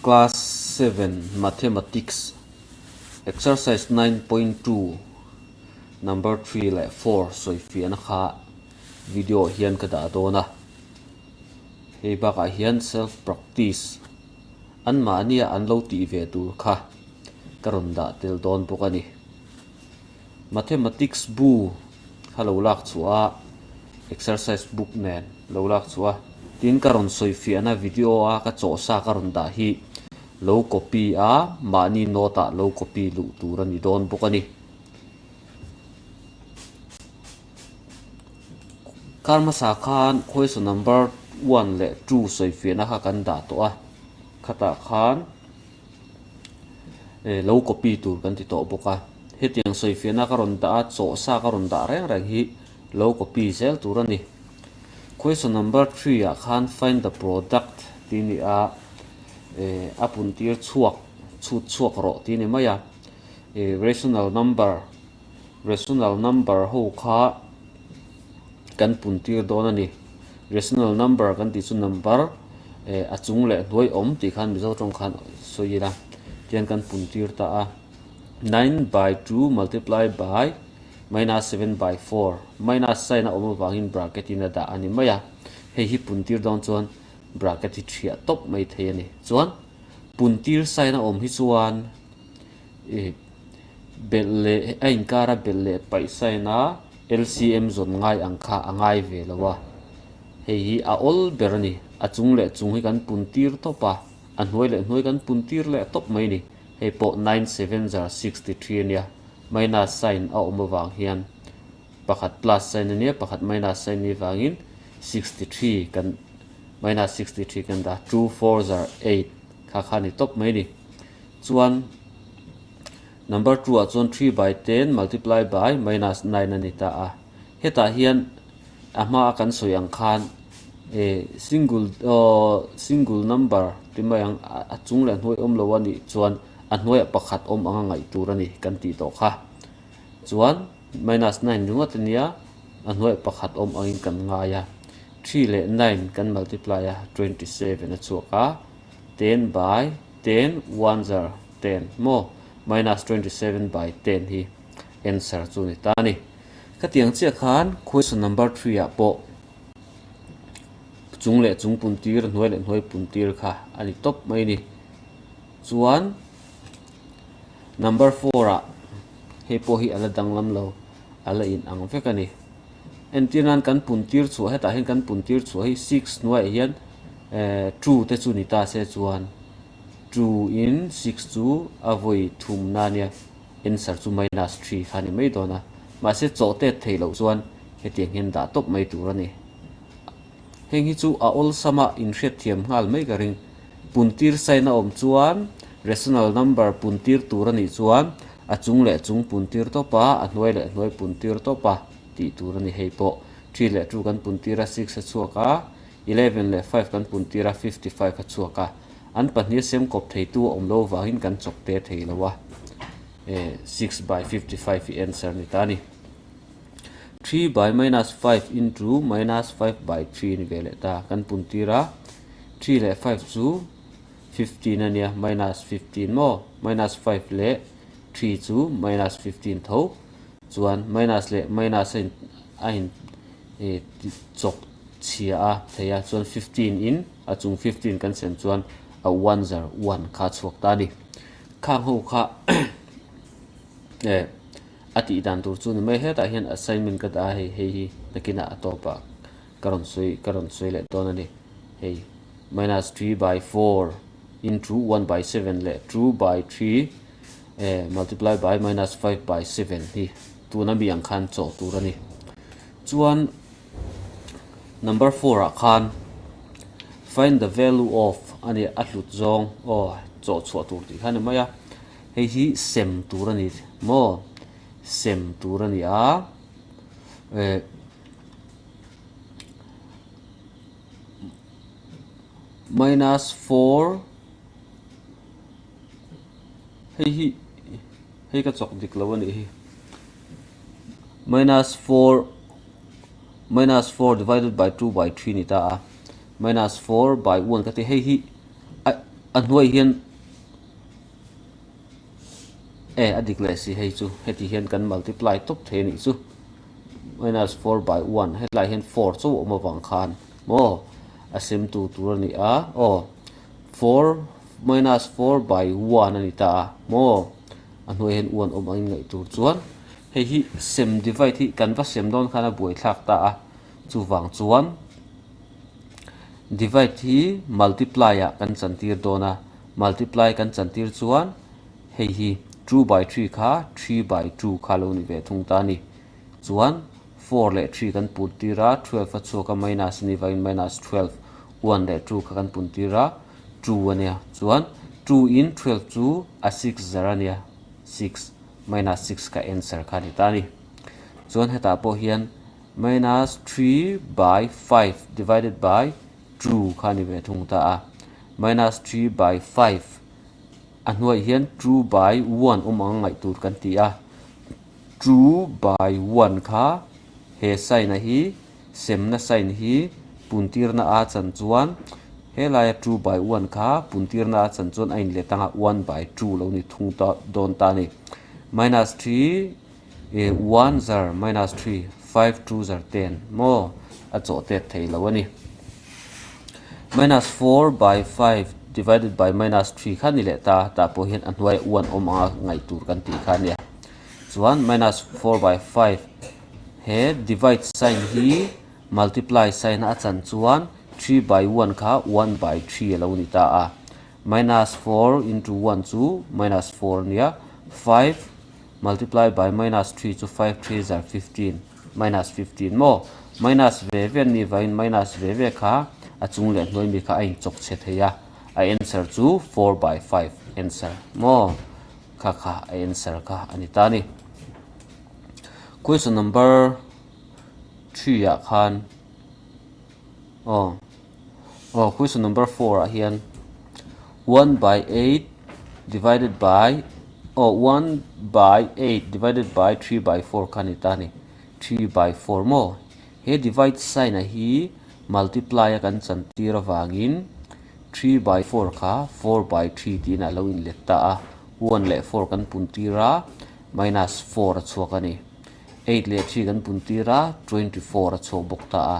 Class 7 Mathematics Exercise 9.2 Number 3 leh 4 sawifiahna kha video hian ka dah dawn a. Hei bakah hian self practice anmahnia an lo tih ve tur kha ka rawn dah tel dawn bawk a ni. Mathematics bu kha lo lak chhuah a, exercise book nen lo lak chhuah a, tin ka rawn sawi fiahna video a ka chawhsa ka rawn dah hi lo copy a, mahni note ah lo copy luh tur a ni dawn bawk a ni. Kar hmasa khan question number one leh two sawi fiahna kha kan dah tawh a, khatah khan. eh lo copy tur kan ti tawh bawk a hetiang sawifiahna ka rawn dah a chawhsa ka rawn dah reng reng hi lo copy zel tur a ni question number three ah khan find the product tih a ni a eh a pun tir chhuak chhut chhuak rawh tih a ni mai a eh rational number rational number ho kha kan pun tir dawn a ni rational number kan tih chu number eh a chung leh hnuai awm tih khan mizo tawng khan sawi ila tihian kan pun tir ta a nine by two multiply by minus seven by four minus sign a awm avangin bracket in a dah a ni mai a hei hi pun tir dawn chuan bracket hi thiah tawp mai thei a ni chuan pun tir sign a awm hi chuan ih belh leh a inkara belh leh paih sign a L_C_M zawn ngai ang kha a ngai ve lo a hei hi a awl ber a ni a chung leh chung hi kan pun tir tawp a a hnuai leh hnuai kan pun tir leh tawp mai a ni hei pawh nine seven zar sixty three a nia minus sign a awm avang hian pakhat plus sign a nia pakhat minus sign a nih vangin sixty three kan minus sixty three kan dah two four zar eight kha kha a ni tawp mai a ni chuan. Number two ah chuan three by ten multiply by minus nine a ni ta a. Hetah hian a hma a kan sawi ang khan eh single aw single number ti mai ang a chung leh hnuai awm lo a nih chuan a hnuaiah pakhat awm anga ngaih tur a ni kan tih tawh kha. Chuan minus nine ringawt a nia a hnuaiah pakhat awm angin kan ngai a. Three leh nine kan multiply a 27 a chhuak a ten by ten one zar ten maw minus 27 by 10 hi answer chu ni ta a ni. Khatiang chiah khan question number 3 ah pawh chung leh chung pun tir hnuai leh hnuai pun tir kha a ni tawp mai a ni. Chuan number 4 ah hei pawh hi a la danglam lo a la in ang vek a ni. Entir nan kan pun tir chhuah hetah hian kan pun tir chhuah hi six hnuaiah hian eh two te chu ni ta se chuan two in six chu a vawi thum na nia answer chu minus three kha a ni mai dawn a mahse chawh tet theih loh chuan hetiang hian dah tawp mai tur a ni. Heng hi chu a awlsama inhriatthiam nghal mai ka ring. Puntir sign a awm chuan rational number puntir tur a nih chuan a chung leh chung puntir tawp a, a hnuai leh hnuai puntir tawp a tih tur a ni. Hei pawh three leh two kan puntir a six a chhuak a, eleven leh five kan puntir a 55 a chhuak a. An pahnih a sem kawp theitu a awm lo vangin kan chawk te thei lo a, eh six by 55 hi answer ni ta a ni. Three by minus five into minus five by three ni ve leh ta kan pun tir a three leh five chu fifteen a nia minus fifteen maw minus five leh three chu minus fifteen tho chuan minus leh minus a in a in eh chawk chhia a thei a chuan fifteen in a chung fifteen kan sem chuan a one zar one kha a chhuak ta a ni khang ho kha eh. A tih dan tur chu ni mai hetah hian assignment ka dah a hei hei hi nakinah a tawpah ka rawn sawi ka rawn sawi leh dawn a ni hei minus three by four into one by seven leh two by three eh multiply by minus five by seven hi tuna mi ang khan chawh tur a ni chuan number four ah khan find the value of a ni a hlut zawng aw chawh chhuah tur tih kha a ni mai a. Hei hi sem tur a ni maw? Sem tur a ni a, eh minus four hei hi hei ka chawk dik lo a nih hi minus four minus four divided by two by three a ni ta a minus four by one ka ti hei hi a. A hnuai hian e a dik leh si hei chu heti hian kan multiply tawp thei a nih chu minus 4 by 1 hetlai hian 4 chauh a awm avang khan maw a sem tu tur a ni a aw 4 minus 4 by 1 a ni ta a maw a hnuai hian 1 awm angin ngaih tur chuan hei hi sem divide hi kan va sem dawn khan a buaithlak ta a chuvang chuan. Divide hi multiply ah kan chantir dawn a, multiply kan chantir chuan hei hi 2 by 3 kha 3 by 2 kha lo ni ve thung ta a ni. Chuan 4 leh 3 kan pun tir a, 12 a chhuak a minus a ni vangin minus 12, 1 leh 2 kha kan pun tir a, 2 a nia. Chuan 2 in 12 chu a 6 zar a nia, 6 minus 6 kha answer kha a ni ta a ni. Chuan hetah pawh hian Minus 3 by 5 divided by 2 kha ni ve thung ta a. Minus 3 by 5 a hnuaiah hian 2 by 1 awm ang ngaih tur kan ti a. 2 by 1 kha he sign a hi semna sign hi puntirna a chan chuan helaia 2 by 1 kha puntirna a chan chuan a inlet anga 1 by 2 lo ni thung ta dawn ta a ni. Minus 3 E one zar minus 3, 5 2 zar 10 maw a chawh tet thei lo a ni. Minus 4 by 5 divided by minus 3 kha ni leh ta, tah pawh hian a hnuaiah one awm anga ngaih tur kan tih kha a nia. Chuan minus 4 by 5 he divide sign hi multiply sign a chan chuan 3 by 1 kha 1 by 3 a lo ni ta a. Minus 4 into 1 chu minus 4 a nia, 5 Multiply by minus 3 chu 5 threes are 15, minus 15 maw? Minus ve ve an nih vangin minus ve ve kha a chung leh hnuai mi kha a inchawk chhe thei a, a answer chu 4 by 5 answer maw? Kha kha a answer kha a ni ta a ni. Question number 3 ah khan aw Aw question number 4 ah hian 1 by 8 divided by aw 1 by 8 divided by 3 by 4 kha ni ta ni 3 by 4 maw he divide sign a hi multiply a kan chan tir avangin 3 by 4 kha 4 by 3 tiin a lo inlet ta a 1 leh 4 kan pun tir a minus 4 a chhuak a ni. Eight leh 3 kan pun tir a, 24 a chhuak bawk ta a.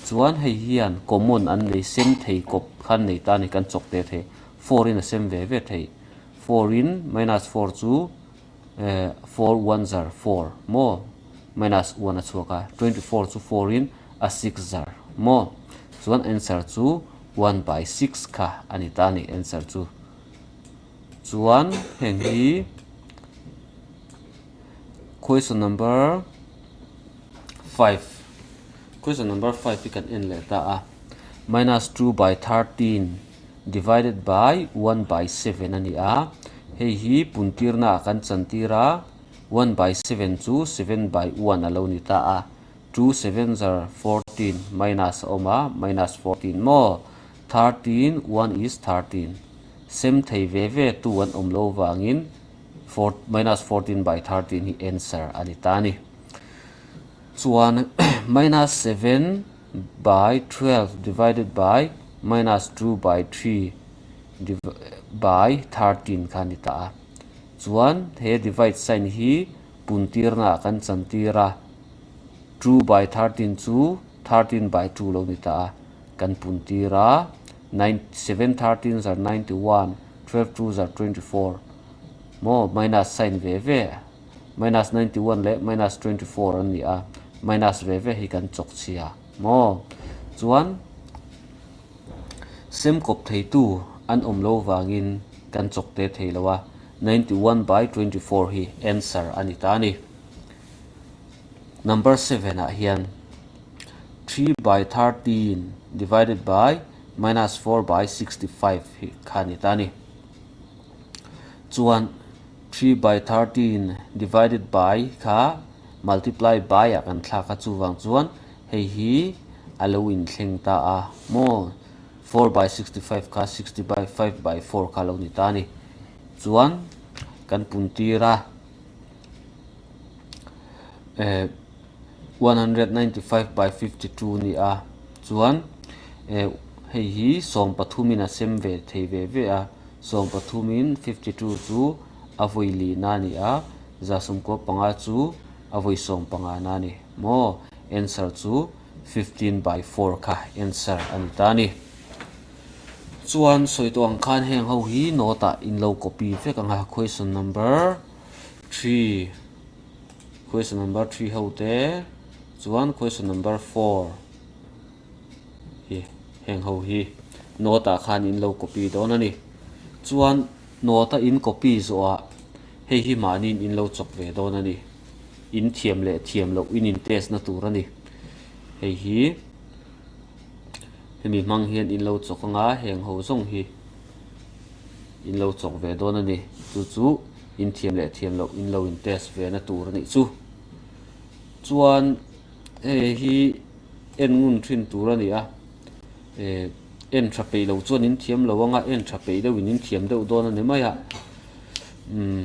Chuan hei hian common an nei sem thei kawp kha an nei ta a ni, kan chawk teh thei. Four in a sem ve ve thei. Four in minus four chu eh four one zar four maw minus one a chhuak a, 24 chu four in a six zar maw. Chuan answer chu one by six kha a ni ta a ni answer chu. Chuan heng hi. Question number 5 Question number 5 hi kan en leh ta a minus 2 by 13 divided by 1 by 7 a ni a hei hi puntirna ah kan chantir a 1 by 7 chu 7 by 1 a lo ni ta a 2 7 zar 14 minus a awm a minus 14 maw 13 1 is 13 sem thei ve ve tu an awm lo vangin minus 14 by 13 hi answer a ni ta a ni. Chuan minus 7 by 12 divided by minus 2 by 3 by 13 kha a ni ta a. Chuan he divide sign hi puntirna ah kan chantir a, 2 by 13 chu 13 by 2 lo ni ta a, kan puntir a, 7 13 zar 91, 12 2 zar 24. Maw minus sign ve ve minus 91 leh minus 24 an ni a, minus ve ve hi kan chawk chhia maw? Chuan sem kawp theitu an awm lo vangin kan chawk te thei lo a, 91 by 24 hi answer a ni ta a ni. Number 7 ah hian 3 by 13 divided by minus 4 by 65 hi kha a ni ta a ni. Chuan 3 by 13 divided by kha multiply by ah kan thlak a, chuvang chuan hei hi a lo inthleng ta a maw 4 by 65 kha 60 by 5 by 4 kha a lo ni ta a ni. Chuan kan pun tir a eh 195 by 52 ni a, chuan eh. Hei hi sawmpathumin a sem ve thei ve ve a, sawmpathumin 52 chu a vawi lihna a ni a, 115 chu a vawi sawmpangana a ni maw? Answer chu 15 by 4 kha answer a ni ta a ni. Chuan sawi tawh ang khan heng ho hi note ah in lo copy vek ang a, question number 3, question number 3 ho te chuan question number 4 hi heng ho hi note ah khan in lo copy dawn a ni. Chuan note a in copy zawh ah hei hi mahni in in lo chawk ve dawn a ni. In thiam leh thiam loh in in test na tur a ni. Hei hi hemi hmang hian in lo chawk anga heng ho zawng hi in lo chawk ve dawn a ni. Chu chu in thiam leh thiam loh in lo in test ve na tur a nih chu. Chuan hei hi en ngun thin tur a ni a, eh en tha peih loh chuan in thiam lo anga en tha peih deuhin in thiam deuh dawn a ni mai a, umm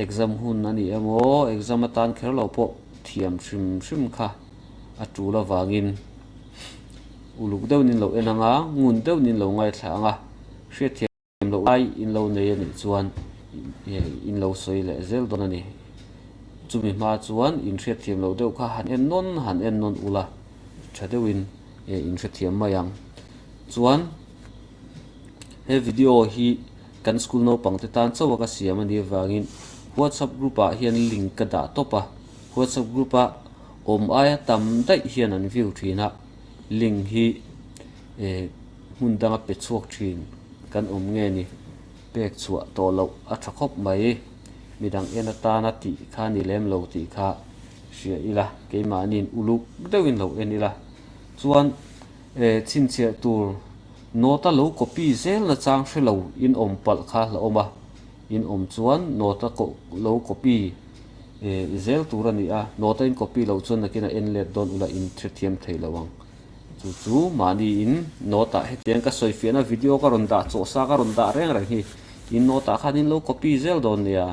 exam hun a ni emaw exam atan kher lo pawh thiam hrim hrim kha a tul avangin uluk deuhin in lo en anga ngun deuhin in lo ngaithla anga hriatthiam. Thiam loh lai in lo nei a nih chuan in lo sawi leh zel dawn a ni. Chumi hma chuan in hriatthiam loh deuh kha han en nawn han en nawn ula tha deuhin in hrethiam mai ang. Chuan he video hi kan school naupang te tan chauh a ka siam a nih avangin WhatsApp group ah hian link ka dah tawp a, WhatsApp group a awm aia tam daih hian an view thin a, link hi eh. Hmun danga pe chhuak thin kan awm nge ni? Pek chhuah tawh loh a tha khawp mai. Midang en atana tih kha ni lem lo tih kha hria ila, keimahniin uluk deuhin lo en ila. Chuan eh chhinchhiah tur note-a lo copy zel na chang hre lo in awm palh kha la awm a, in awm chuan note-a lo copy eh zel tur a ni a, note-a in copy loh chuan nakin a en let dawn ula in hrethiam thei lo ang. Chu chu mahniin note ah hetiang ka sawi fiahna video ka rawn dah chawhsa ka rawn dah reng reng hi in note ah khan in lo copy zel dawn nia.